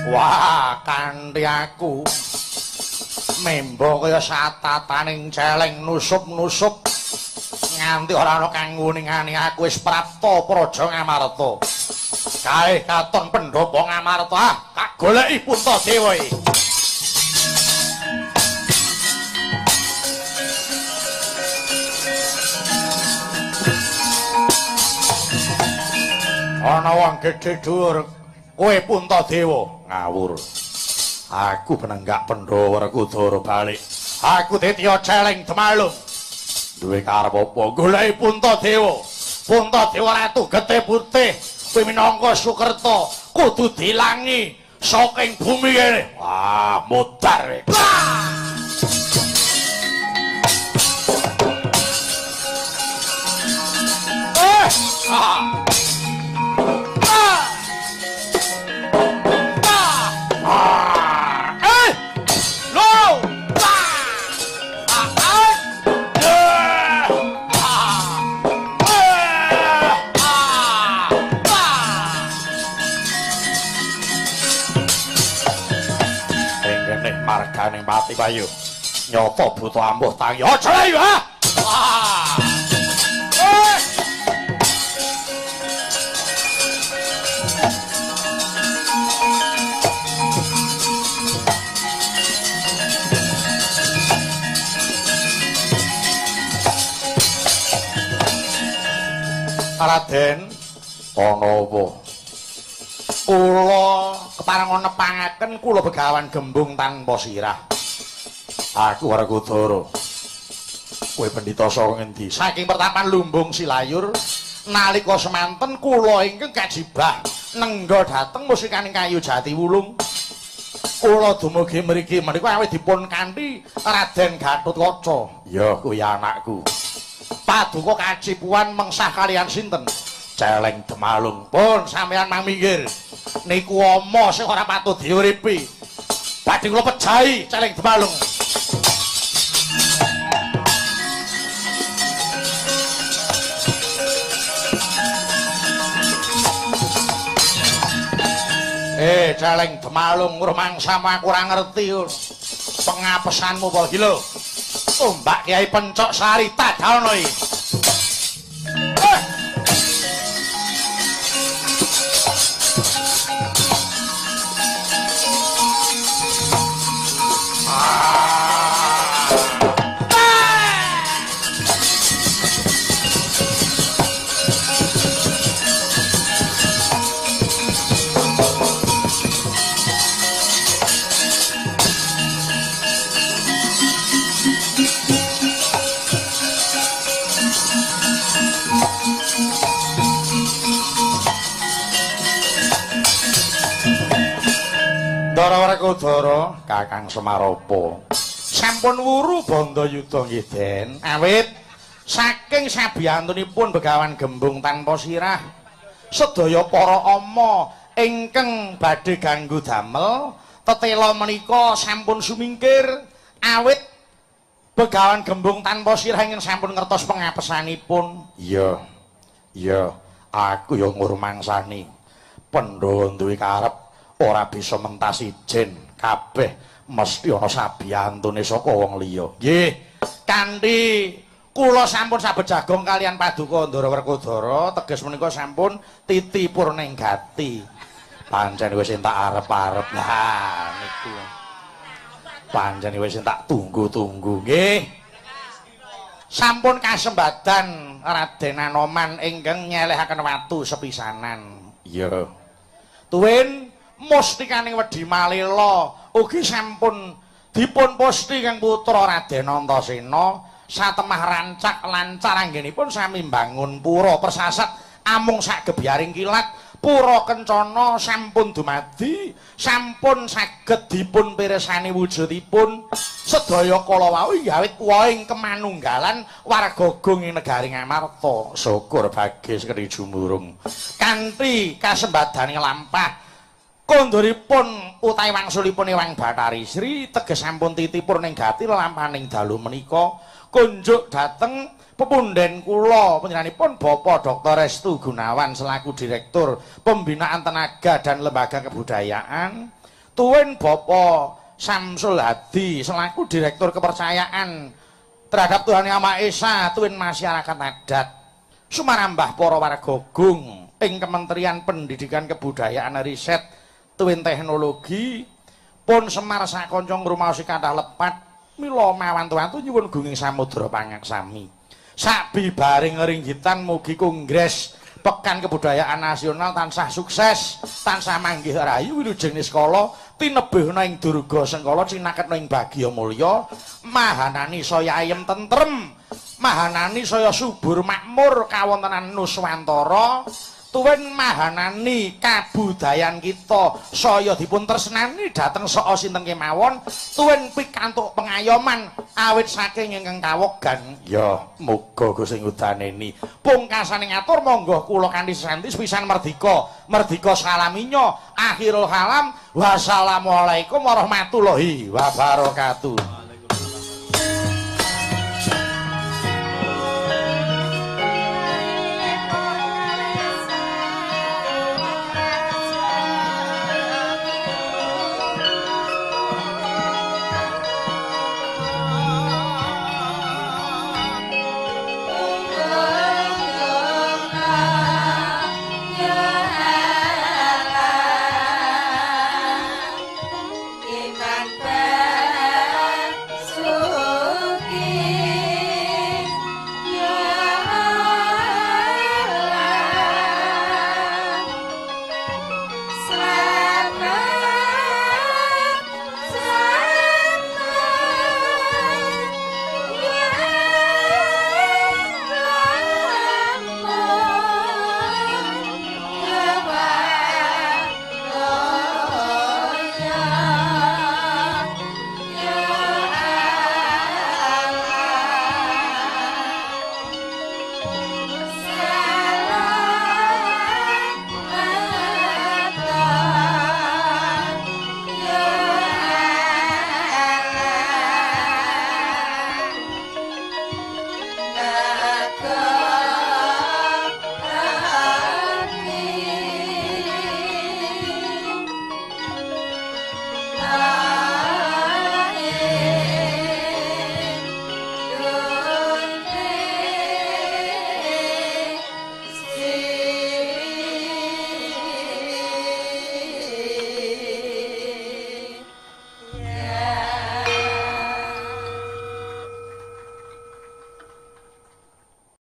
Wah, kanthi aku membo kaya satataning celeng nusup-nusup nganti ora ana kang nguningani aku wis prapta praja Ngamarta. Kae katon pendhapa Ngamarta, ah, tak goleki Puntadewa iki. Ana wong gedhe dhuwur, kowe Puntadewa. Ngawur. Aku penenggak Pandhawa Werkudara balik. Aku Ditya Celeng Demalung. Duwe karep apa? Goleki Puntadewa. Puntadewa ratu getih putih kuwi minangka Sukerta kudu dilangi saking bumi kene. Wah, modar. Marganing pati payu nyata buta ampuh tangi aja ayo ha. Raden ana apa? Kula kepareng nepangaken kula Begawan Gembung tanpa sirah. Aku Werkudara. Kowe pendhita saka ngendi? Saking pertapan Lumbung Silayur. Nalika semanten kula ingkang kajibah nengga dhateng musikaning kayu jati wulung. Kula dumugi mriki menika awit dipun kanthi Raden Gatotkaca. Ya kuwi anakku. Paduka kacipuan mengsah kalian sinten? Celeng Demalung. Pun sampeyan mang minggir. Niku ama sing ora patut diuripi. Badhe kula pejahi Celeng Demalung. Celeng Demalung rumangsamu aku ora ngerti pengapesanmu apa iki lho. Tombak Kyai Pencok Sari tadalno iki. Ndara Werkudara Kakang Semaropo sampun wuru bandayuda nggih Den. Awit saking sabiyantunipun Begawan Gembung tanpa sirah sedaya para ama ingkang badhe ganggu damel tetela menika sampun sumingkir. Awit Begawan Gembung tanpa sirah ingkang sampun ngertos pengapesanipun. Iya, iya, aku ya ngurmangsani Pandhawa duwe karep ora bisa mentas ijen kabeh mesti ana sabiyantune saka wong liya. Nggih, kanthi kula sampun sabet jagong kalian paduka Ndara Werkudara teges menika sampun titi purning gati. Pancen wis entak arep-arep. Lah niku. Pancen wis entak tunggu-tunggu nggih. Sampun kasembadan Raden Anoman ingkang nyelehaken watu sepisanan. Iya. Tuwin mustikaning Wedi Malela ugi sampun dipun pusti kang putra Raden Antasena satemah rancak lancar anggenipun sami mbangun pura persasat amung sak gebyaring kilat. Pura kencana sampun dumadi, sampun saged dipun pirsani wujudipun sedaya kala wau awit wohing kemanunggalan warga gung ing negari Ngamarta. Syukur bagi sekeri jumurung kanthi kasembadane lampah Konduripun utawi wangsulipun Ewang Bathari Sri teges sampun titipur ning gati lelampaning dalu menika kunjuk dhateng pepunden kula panjenenganipun Bapak Dr. Restu Gunawan selaku Direktur Pembinaan Tenaga dan Lembaga Kebudayaan, tuwin Bapak Samsul Hadi selaku Direktur Kepercayaan terhadap Tuhan Yang Maha Esa tuwin masyarakat adat, sumarambah para warga gung ing Kementerian Pendidikan Kebudayaan Riset tuwin Teknologi pun Semar sakanca ngrumaosi kathah lepat mila mawantu-wantu nyuwun gunging samudra pangaksami. Sabibaring ringgitan mugi Kongres Pekan Kebudayaan Nasional tansah sukses, tansah manggih rahayu wilujeng niskala tinebihna ing durga sengkala cinaketna ing bagya mulya, mahanani saya ayem tentrem, mahanani saya subur makmur kawontenan nuswantara, tuwin mahanani kabudayan kita saya dipun tresnani dhateng saka sinten kemawon, tuwin pikantuk pengayoman awit saking ingkang kawogan. Ya muga Gusti ngudaneni. Pungkasane ngatur monggo kula kanthi santi pisan merdika, merdika salaminya, akhirul kalam, wassalamualaikum warahmatullahi wabarakatuh.